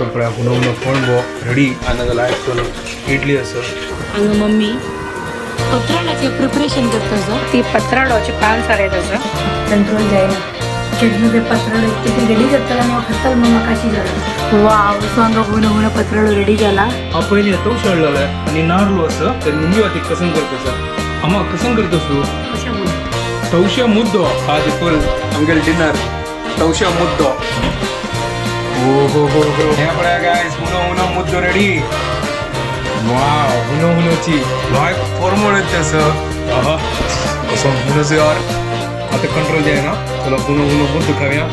कर हुनो हुनो कोळंबो रेडी आनी लायक इडली आसा. हांगा मम्मी पत्राडाचे प्रिपरेशन करता आसा. ती पत्राडोचे पान सारयत आसा. कंट्रोल जायना चटणी ते पत्राडो तिथे रेडी करताला आणि खाताल मग काशी जाला. वाव, सो हांगा हुनो हुनो पत्राडो रेडी जाला. हांव पयलीं तवशें हाडलेलें आनी नार्ल आसा तर निमगी वातीक कसंग करता आसा. अम्मा कसंग करतस तूं? तवश्या मुद्दो आज फुल आमगेले डिनर तवश्या मुद्दो. ओ हो हो हो, हे पळया गायस, हुनो हुनो मुद्दो रेडी. वाव, हुनो हुनोची लायक फॉर्मूल येते असं. आहा, कसो हुनोचो यार, आता कंट्रोल जायना. चलो हुनो हुनो मुद्दो खावया.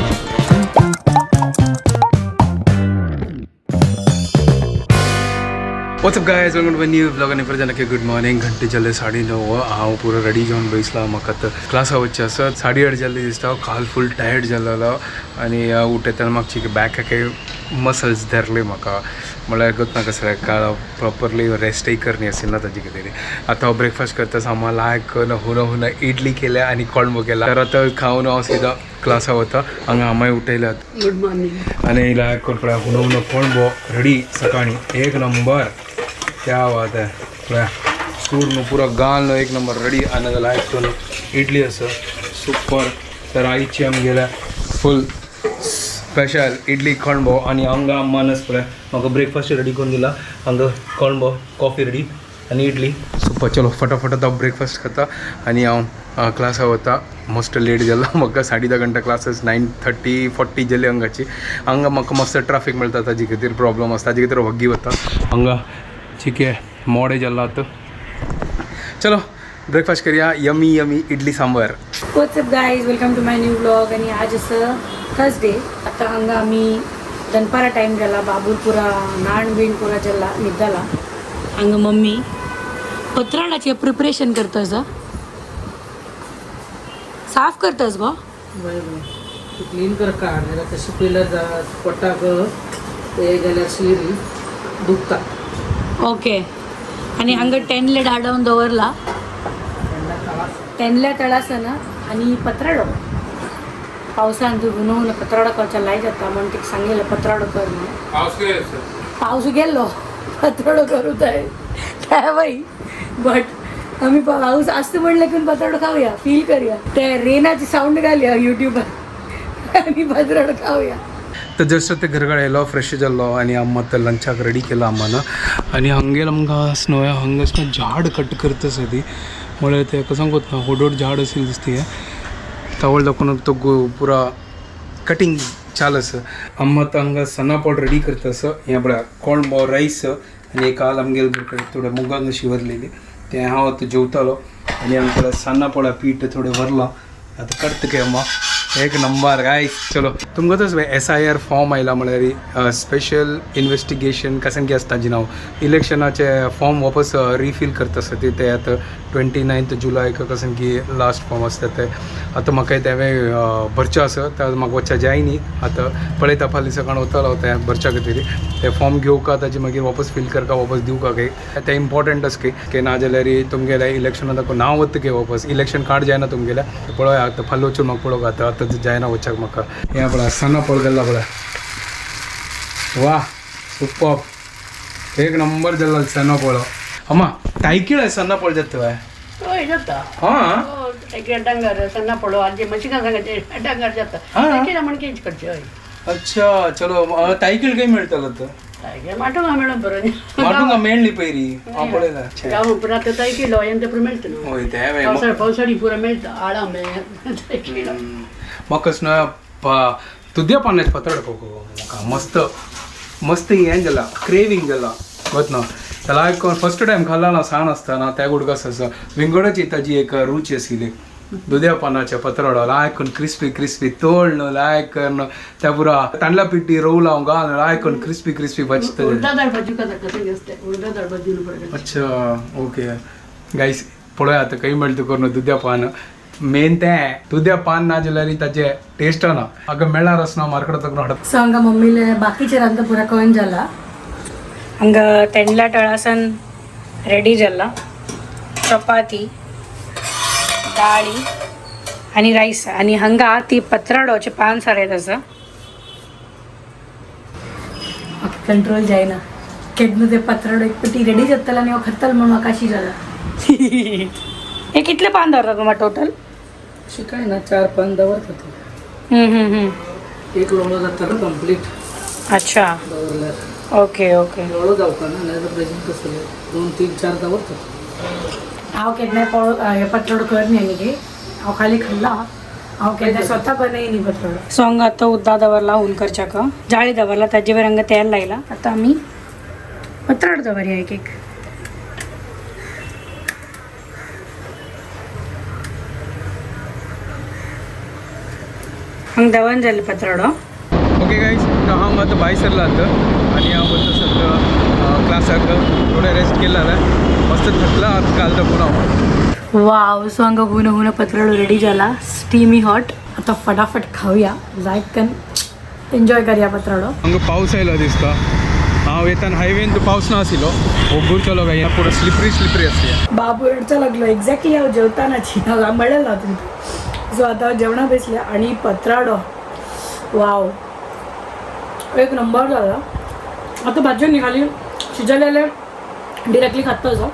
What's up guys, welcome to my new vlog. आणि परत जाणा गुड मॉर्निंग. घंटे जाले 9:30. हांव पुरो रेडी जावन बसला. म्हाका आतां क्लासा वचचें आसा. 8:30 जाल्ले दिसता. काल फूल टायर्ड जालेलो आनी उठयतना म्हाका बॅकाक मसल्स धरले म्हाका. म्हळ्यार गोत नाका सर, काल प्रॉपरली रेस्टय करणी आशिल्ली ना ताजे खातीर. आतां हांव ब्रेकफास्ट करता. सामान लायक हुनो हुनो इडली केल्या आनी कोळंबो केला. तर आतां खावन हांव सीधा क्लासा वता. हांगा आमाय उठयल्यात. Good morning. आनी लायक कर पळया हुनो हुनो कोळंबो रेडी सकाळी एक नंबर. क्या बात है. पळया सूर न्हू पुरो गाल न्हू एक नंबर रेडी. आनी लायक करून इडली आसा सुपर. तर आईची आमगेल्या फूल स्पेशल इडली कोळंबो. आनी हांगा मानस पळय म्हाका ब्रेकफास्ट रेडी करून दिला. हांगा कोळंबो, कॉफी रेडी आनी इडली सुपर. चलो फटाफट हांव ब्रेकफास्ट खाता आनी हांव क्लासा वता. मस्त लेट जाला म्हाका. 10:30 घंटा क्लासीस 9:30-40 जाली हांगाची. हांगा म्हाका मस्त ट्राफीक मेळटा, ताजे खातीर प्रॉब्लम आसा, ताजे खातीर वग्गी वता. हांगा ठीक आहे, मोडे जाला आतां. चलो ब्रेकफास्ट करया. Yummy yummy idli sambar. What's up guys, welcome to my new vlog. आणि आज असं थर्सडे. आता हांगा आमी दनपारा टायम जाला. बाबूल पुरा न्हाण बीण पुरा जाला, न्हिदला. हांगा मम्मी पत्राडाचे प्रिपरेशन करता आसा. साफ करतास गो? बरें बरें, तूं क्लीन कर काड, नाल्यार तशें पयल्यार जा पोटाक हे जाल्यार शिरी दुखता. ओके. आणि हांगा टेनले धाडोवन दवरला. तेन्ना त्रास. तेन्ल्या तळासना आणि पत्राडो पावसान तूं हुनो हुनो पत्राडो करच्या लाय जाता म्हण तिका सांगिल्लें पत्राडो कर म्हणून. पावस गेल्लो, पत्राडो करूं जाय काय बाई. बट आमी पावस आसता म्हणलें की पत्राडो खावया, फील करया, ते रेनाची सावंड घालया युट्यूबार आनी पत्राडो खावया. तर जस्ट ते घरगड आयलो, फ्रेश जाल्लो आनी अम्मा तर लंचाक रेडी केला अम्मान. आनी हांगेर आमकां स्नो हांगा स्नो झाड कट करता आसा ती. म्हळ्यार ते कसं कोत ना होडोड झाड असेल दिसती तवळ दाखोवन तो पुरा कटिंग चाल आसा. अम्मा तर हांगा सन्नापोड रेडी करता आसा. हें पळया कोळंबो रायस आनी काल आमगेर कडेन थोडे मुगां कशी वरलेली तें हांव आतां जेवतालो. आनी आमकां सन्नापोडा पीठ थोडें व्हरलां, आतां करता काय अम्मा. एक नंबर गायस. चलो तुमकां तसो SIR form आयला, म्हळ्यार स्पेशल इन्वेस्टिगेशन कशें की आसता ताजें नांव. इलेक्शनाचे फॉर्म वापस रिफील करता आसता ते. आतां 29 जुलयक कशें की लास्ट फॉर्म आसता ते. आतां म्हाका तें भरचें आसा, ते म्हाका वचचें जाय न्ही. आतां पळयता फाल्यां सकाळ वतलो तें भरच्या खातीर. ते फॉर्म घेवका, ताजे मागीर वापस फील करका, वापस दिवका काय तें इम्पॉर्टंट आसा की की ना जाल्यार तुमगेलें इलेक्शनाक नांव वता की वापस इलेक्शन कार्ड जायना तुमगेलें. पळय आतां फाल्यां वचून म्हाका पळोवंक. आतां आतां जायना वचपाक म्हाका. हें पळय सन्ना पळ गेल्ला पळय. वा सुपर, एक नंबर जाल्लो सन्ना पळो. अम्मा तायकिळ सन्ना पळ जाता तुवें? हय जाता. हां. तायकिळ्या डांगर सन्ना पडो आनी मशिकां सांगाचे डांगर जाता. हा. तायकिळ्या म्हण कितें करचें हय. अच्छा चलो, तायकिळ खंय मेळटलो तर? तायकिळ्या माटोंगा मेळोन बरो. माटुंगा मेळ्ळी पयरी हांव पळयला. गांव पुरा आतां तायकिळो हें तें पुरो मेळटा न्हू. हय तें पावसाळ पावसाळी पुरो मेळटा आळां मेळ तायकिळो. म्हाका न्हय तुद्या पानाचे पत्राड म्हाका मस्त मस्त हें जाला, क्रेविंग जाला गोत ना. त्याला एक फर्स्ट टायम खाल्ला ना सान आसतना त्या गुडगास आसा विंगडची ताजी एक रुची आशिल्ली. दुद्या पानाच्या पत्राडो लायक क्रिस्पी क्रिस्पी तोळ न्हू लायक त्या पुरा तांदळा पिठी रोव लावून घाल लायक क्रिस्पी क्रिस्पी भाजता. उडदा दाळ भाजी कशें आसता उडदा दाळ भाजी न्हू बरें. अच्छा ओके गायस, पळोवया आतां खंय मेळटा करून दुद्या पान. मेन तें दुद्या पान ना जाल्यार ताजें टेस्ट ना. अगं मेळणार आसना मार्केटांत हाडप. सो हांगा मम्मीले बाकीचे रांदता पुरा कळन जाला. हांगा तेंडल्या तळासन रेडी जाला. चपाती, दाळी आनी रायस. आनी हांगा ती पत्राडोचे पान सारयत आसा. कंट्रोल जायना केन्ना ते पत्राडो एक पटी रेडी जातलो आनी हांव खातलो म्हणून म्हाका अशी जाला. हे कितले पान दवरतात मम्मा टोटल? अशी काय ना 4 पान दवरतात. एक लोळो जाता कंप्लीट. अच्छा दवरल्यार. Okay okay. लोळो जावका ना, नाल्यार बेजीन कसले 2 3 4 दवरतात. हांव केन्नाय हे पत्राडो कर न्ही आनी गे हांव खाली खाल्ला. हांव केन्ना स्वता बनय न्ही पत्राडो. सो हांगा आतां उद्दा दवरला हून करच्याक जाळी दवरला ताजे वर हांगा तेल लायला. आतां आमी पत्राडो दवरया एक एक. हांगा दवरून जालें पत्राडो. ओके गाईज, तर हांव आतां भायर सरला आतां आनी हांव वता सगळं क्लासाक. थोडें रेस्ट केला जाल्यार मस्त थकला आज काल तर पुन्हा. वाव, सो हांगा हुन हुन पत्राडो रेडी जाला, स्टीमी हॉट. आता फटाफट खाऊया, लायक कन एन्जॉय करूया पत्राडो. हांगा पावस आयलो दिसता. हांव येताना हायवेन तो पावस नाशिल्लो, ओगुरचलो काय पुरो स्लिपरी स्लिपरी आसली. बाबू रडचा लागलो एक्झॅक्टली हांव जेवतानाची हांव म्हणलें तुमकां. सो आतां हांव जेवणा बसल्या आनी पत्राडो वाव एक नंबर जाला. आतां भाजून निघाली शिजलेले डिरेक्टली खाता असो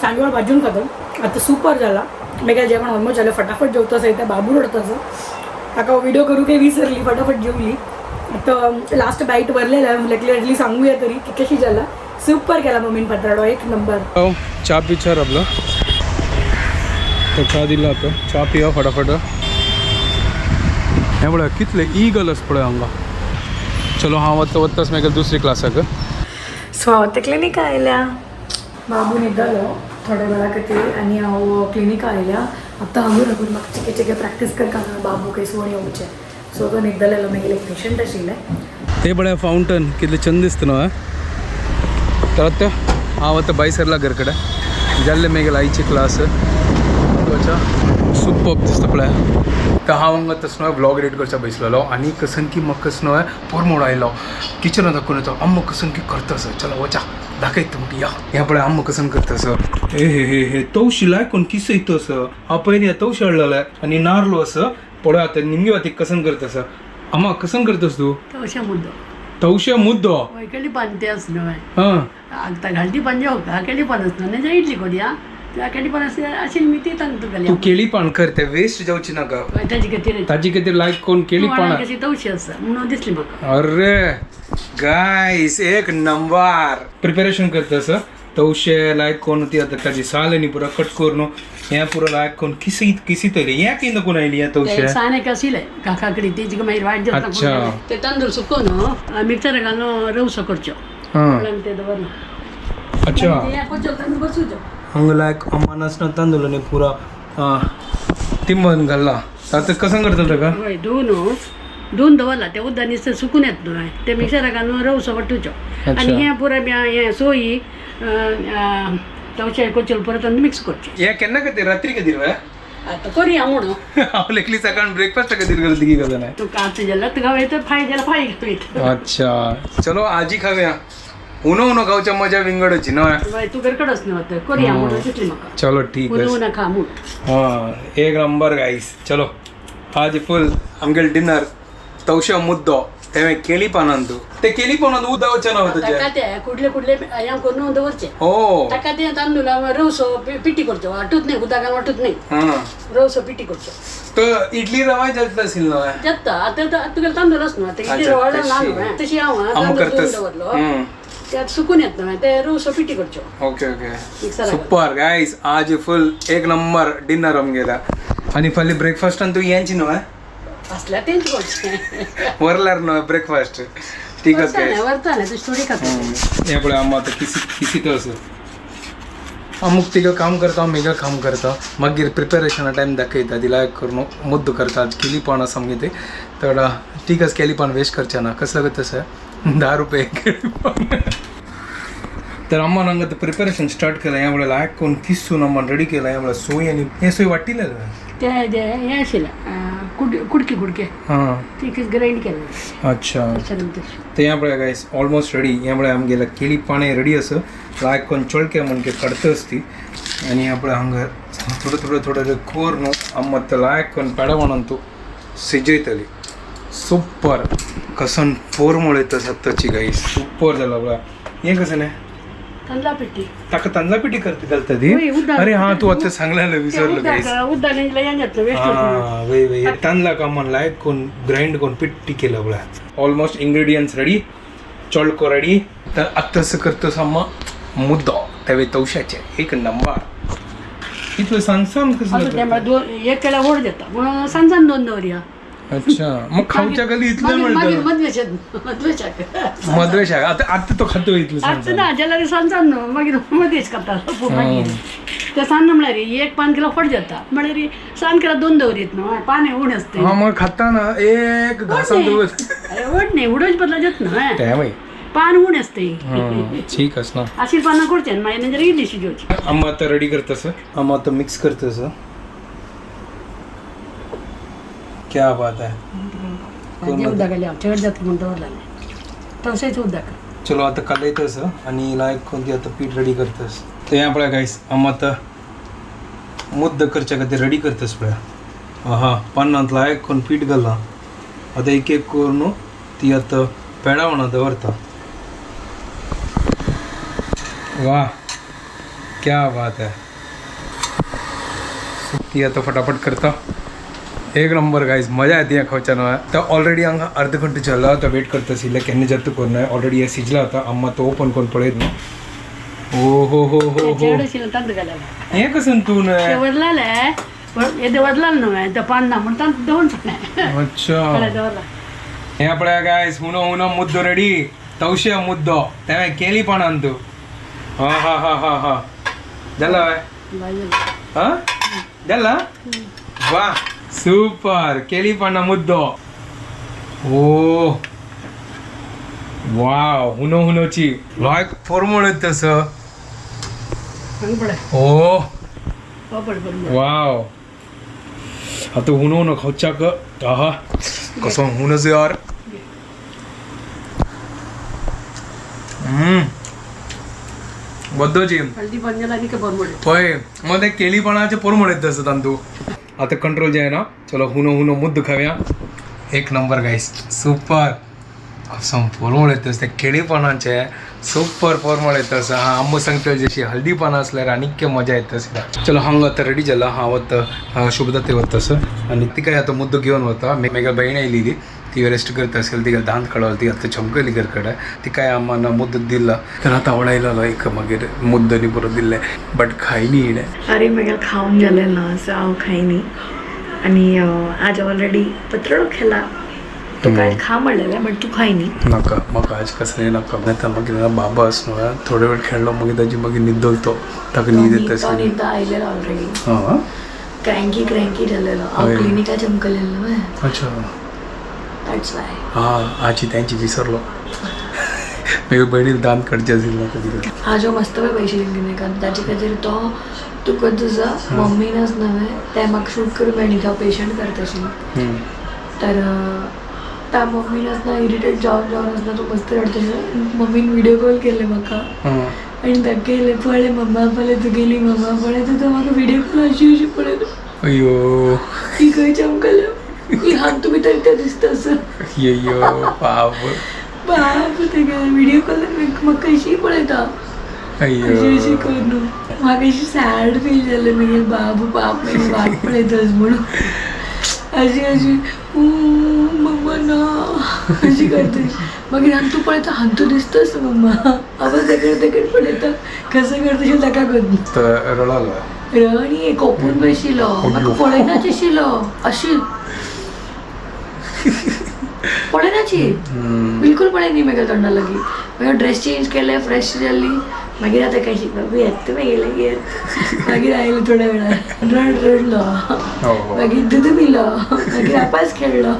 सांजवेळ भाजून खातो. आतां सुपर जाला. मागीर जेवण ऑलमोस्ट जालें, फटाफट जेवता सयत बाबू रडता असो ताका व्हिडिओ करू काही विसरली, फटाफट जेवली. आतां लास्ट बाईट वरलेला म्हणल्यार एटली सांगूया तरी की कशी जाला. सुपर केला मम्मीन पत्राडो एक नंबर. च्या पिचार आपलं तर च्या दिला आता च्या पिया फटाफट. हें पळय कितले इगल आसा पळय हांगा. चलो हांव वता वताच मागीर दुसरी क्लासाक. सो हांव आतां क्लिनिका आयल्या. बाबू न्हिदलो थोड्या वेळा खातीर आनी हांव क्लिनिका आयल्या. आतां हांगूर हांगूर म्हाका चिके चिके प्रॅक्टीस करता बाबू काही सोण येवचें. सो तो न्हिदलेलो मागीर एक पेशंट आशिल्लें. ते पळय फावंटन कितलें चंद दिसता न्हू. तर आतां हांव आतां भायर सरला घर कडेन जाल्ले मागीर आयची क्लास सुपर दिसता पळय. तर हांव हांगा तसो न्हय व्लॉग एडिट करच्या बसलेलो आनी कसन की म्हाका कसं न्हय पोरमोड आयलो किचनान दाखोवन येतो अम्मा कसन की करता सर. चलो वचा दाखयत तुमकां या. हें पळय अम्मा कसन करता सर. हे हे हे हे तवशी लायकोन किसो येतो सर. हांव पयलीं तवशी हाडलेले आनी नारलो असो पळय आतां निमगी वातीक कसन करता सर. अम्मा कसन करतस तूं? तवशा मुद्दो. तवशे मुद्दो केळी पान ते आस न्हय हां आतां घालटी पान जेवता केळी पान आसना नाही इडली कोडया केळी पान आशिल्ली मी ती तांकां तूं घालया. केळी पान कर ते वेस्ट जावची नाका. ताजी खातीर ताजी खातीर लायक कोण केळी पान कशी तवशी आसा म्हणून दिसली म्हाका. अरे गायस एक नंबर प्रिपरेशन करता सर. तवशे लायक कोण ती आतां ताजी साल न्ही पुरो कट करून हें पुरो लायक कोण किसी किसी तरी हें कितें कोण आयली हें तवशे सान एक आशिल्लें काकाकडी तेजी मागीर वायट जाता. अच्छा. ते तांदूळ सुकोवन मिक्सर घालून रवसो करचो हां ते दवरना. अच्छा ते कोचो तांदूळ बसूचो. हांगा लायक अम्मानस ना तांदूळ न्ही पुरा तिंबन घाल्ला. आतां कसं करता ताका? हय धुवन दवरला ते उदक नुस्तें सुकून येता न्हय ते मिक्सराक घालून रवसो वांटूचो. आनी हें पुरो हें सोयी तवशे कोचल परत मिक्स करचें. हें केन्ना खातीर रात्री खातीर वे? आतां करुया म्हणून हांव लेखली सकाळ ब्रेकफास्ट खातीर करता की गजाल नाही. तुका आतां जाल्यार तुका वयता फाय जाल्यार फाय वयता. अच्छा चलो आजी खावया. उनो उनो खावच्या मजा विंगडची न्हय. हय तूं घरकडच न्हय आतां करुया म्हणून दिसली म्हाका. चलो ठीक उनो आहे. उनो खा म्हूण. हां एक नंबर गाईस. चलो आज फुल आमगेले डिनर तवशे मुद्दो तेवें केळी पानान तूं ते केळी पानान उदक वचना ताका तुजें. ते कुडले कुडले हें करून दवरचें. हो ताका ते तांदूळ रवसो पिटी करचो वाटूत न्ही उदकान वाटूत न्ही हां रवसो पिटी करचो. तर इडली रवा जाता असेल न्हय. जाता आतां तुगेलो तांदूळ आस न्हू आतां इडली अच्छा, रवा ना तशी. न्हू तशी हांव आम तांदूळ धुवन करतस. दवरलो ते सुकून येता न्हू ते रवसो पिटी करचो. ओके ओके मिक्सराक. सुपर गाईस आज फुल एक नंबर डिनर आमगेला. आनी फाल्यां ब्रेकफास्टान तूं येंच न्हय आसल्यार तेंच करचें. वरल्यार न्हय ब्रेकफास्ट. ठीक आसा गाईस. वरता न्ही तशी थोडी खाता. हें पळय आम आतां किसी किसी असो अमुक तिगं काम करता मेगा काम करता मागीर प्रिपरेशना टायम दाखयता ती लायक करून मुद्दो करता. आज केली पान आसा आमगे ते तर ठीक आसा केली पान वेस्ट करचें ना. कसं लागत तशें 10 रुपये केळी पान. तर अम्मान हांगा प्रिपरेशन स्टार्ट केलां. ह्या वेळार लायक करून किसून अम्मान रेडी केलां. ह्या वेळार सोय आनी हें सोय वाटिल्लें ते हें आशिल्लें कुडके कुडके हां ती ग्रायंड केलें. अच्छा त्याच्यानंतर तर ह्या पळय गायस ऑलमोस्ट रेडी. ह्या पळय आमगेला केळी पाणें रेडी आसा. लायक करून चोळके म्हणके काडटा ती. आनी ह्या पळय हांगा थोडो थोडो थोडो कोर न्हू आम मात लायक करून पेडा म्हणून तूं शिजयतली. सुपर. कसन फोर येतं सत्ताची गाई सुपर झाला बघा. हे कसं नाही तांदळा पिठी. ताका तांदळा पिठी करते घालता ती. होय, उद्दा. अरे हा, तू आता सांगला विसरलो गाईस. उद्दा हें जातलो वेस्ट. हा वे वे तांदळा का लायक कोण ग्राइंड कोण पिट्टी केलं बघा. ऑलमोस्ट इंग्रेडियंट्स रेडी, चॉलको रेडी. तर आत्ताच करतो सामा मुद्दा त्यावे तवशाचे एक नंबर. इथलं सांग सांग असं ते कसं. म्हळ्यार दोन एक केल्यार व्हड जाता म्हणून सान सान दोन दवरया. अच्छा, मग खाऊच्या खाली इथलं मागीर मागीर मिळतं. मदवेशात मदवेशाक मधवे आता आता तो खातो इथलं सांग आतां ना जाल्यार सान सान न्हू मागीर मदेश खाता मागीर ते सान म्हळ्यार एक पान किलो फट जाता म्हळ्यार सान केल्यार दोन दवरीत न्हू पान हें उण आसता. हा, मग खाताना एक घासा व्हड अरे व्हड न्ही उडोवचे बदला जात न्हू. ते बाई. पान उण आसता. ठीक अस ना. अशी पानां करचें मागीर नंतर इल्ली शिजोवची. आम्हा आता रेडी करतस, आम्हा आता मिक्स करतस. क्या बात आहे. भाजी उदक घाली चड जाता म्हूण दवरलें तवशेच उदक. चलो आता कलयतस आणि लायक कोणती आता पीठ रेडी करतस. तर या पळय गाईस, आम्हा आता मुद्द करच्या खातीर रेडी करतस पळय. हा, पन्नात लायक कोण पीठ घालला. आता एक एक करून ती आता पेडा म्हणा दवरता. वा क्या बात आहे. ती आता फटाफट करता. एक नंबर गाईज, मजा येते या खावच्यानं. तर ऑलरेडी हांगा अर्ध घंटे चल्ला आता वेट करता आशिल्ले केन्ना जाता करून. ऑलरेडी हे शिजला आता अम्मा तो ओपन करून पळयत न्हू. ओ हो हो हो हो. चड आशिल्लें तांदूळ घालें. हे कसं तूं ते वडलाले येदे वडलाल न्हू ते पान ना म्हूण तांदूळ दवरून सांगलें. अच्छा, दवरला. हे पळय गायस, हुनो हुनो मुद्दो रेडी. तवशे मुद्दो तेवें केली पानान तूं. हा हा हा हा हा, जाला भाजी. हा जाला. वा सुपर, केली पाना मुद्दो. ओ वाव, हुनो हुनोची लायक फॉर्मूळ तसं. हांगा पळय. ओ हो पळय बरोबर. वाव, आता हुनो हुनो खावच्याक. आहा, कसं हुनच यार. बद्दोची हळदी पंजाला आनी बरं. होय, मग ते केलीपणाचे पोरमळ येत तसं तांदूळ. आता कंट्रोल जे आहे ना. चलो हुनो हुनो मुद्द खाऊया. एक नंबर गाईस, सुपर. असं पोरमळ येत ते केळीपणाचे सुपर पोरमळ येत. असं हा आंबो सांगता जशी हळदी पानं असल्यार आनीक मजा येत असेल. चलो हांगा आता रेडी जाला. हांव आतां शुभदा वता तसं आणि ती काय आता मुद्दो घेवन वता. मेगा बहीण आयलेली, ती रेस्ट करत असेल. तिका दांत काडवल ती आता चमकली घरकडे. ती काय आम्हाला मुद्दो दिला तर आता आवडायला एक मागीर मुद्दो न्ही बरो दिल्ले बट खायनी हिणें. अरे मेगेल खावन जालें ना सो हांव खायनी आनी आज ऑलरेडी पत्रडो खेला. तो काय खा म्हणलेलें बट तूं खायनी. नाका म्हाका आज कसं नाका. नाही तर मागीर बाबा आस न्हू थोडे वेळ खेळलो मागीर ताजी मागीर न्हिदलो ताका न्हीद येता तो आसली. न्हिद आयलेलो ऑलरेडी. हां. क्रँकी क्रँकी जालेलो हांव. हय. क्लिनिका चमकलेलो न्हू. अच्छा. That's why. हा, आजी त्यांची विसरलो. मागीर भयणीक दांत काडचे आशिल्ले म्हाका तिका. आजो मस्त पैसे क्लिनिकान ताजे खातीर तो तुका तुजो मम्मीनच नव्हे ते म्हाका शूट करून मेळ्ळी हांव पेशंट करता आशिल्ली. तर त्या मम्मीनच ना इरिटेट जावन जावन ना तो मस्त रडता. मम्मीन व्हिडिओ कॉल केले म्हाका आनी दाखयलें पळय मम्मा, पळय तुगेली मम्मा पळय. तुजो म्हाका व्हिडिओ कॉल अशी अशी पळयता. अय्यो. ही खंय चमकल्या, ही हात तुमी तरी ते दिसता असं. अय्यो बाप. बाप, ते व्हिडिओ कॉल म्हाका अशी पळयता अशी अशी अय्यो. करून म्हाका अशी सॅड फील जालें. मागीर बाबू बाप मागीर वाट पळयताच म्हणून अशी अशी ऊ, मम्मा ना अशी करता. मागीर हांव तूं पळयता हांतू दिसताच मम्मा आवाज तेकड तेकड पळयता कसं करता ताका करून. तर रडलो. रणी कोपून बशिल्लो म्हाका पळयनाच आशिल्लो अशी पळयनाची बिलकुल पळयनी म्हाका तोंडा लागीं. मागीर ड्रेस चेंज केले, फ्रेश जाली. मागीर आतां काय बाबू येता मागीर येत. मागीर आयलो थोड्या वेळान रड रडलो. हो हो. मागीर दुदू पिलो, मागीर आपास खेळलो,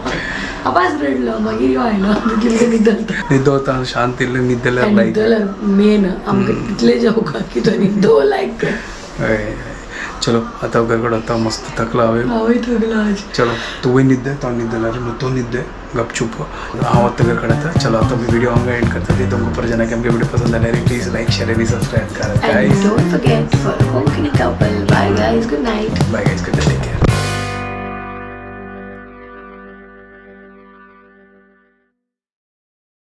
आपास रडलो, मागीर यो आयलो तितले न्हिदलो. न्हिदोता शांत इल्लें न्हिदल्यार लायक. न्हिदलो मेन आमकां तितलें जेवका की तो न्हिदो लायक. हय, चलो आता घरकडे आता मस्त थकला हांवें. हांवूय थकलो आज. चलो तुवें न्हिदे, तो न्हिदल्यार न्हू तो न्हिदे गपचूप. हांव आतां घरकडे आता. चलो आता मी व्हिडिओ हांगा एंड करता. ते तुमकां परत जेन्ना आमगे व्हिडिओ पसंद जाल्यार प्लीज लायक शेअर आनी सबस्क्रायब करा And guys. don't forget to follow Konkani Couple. Bye guys, good night. Bye guys, good, take care.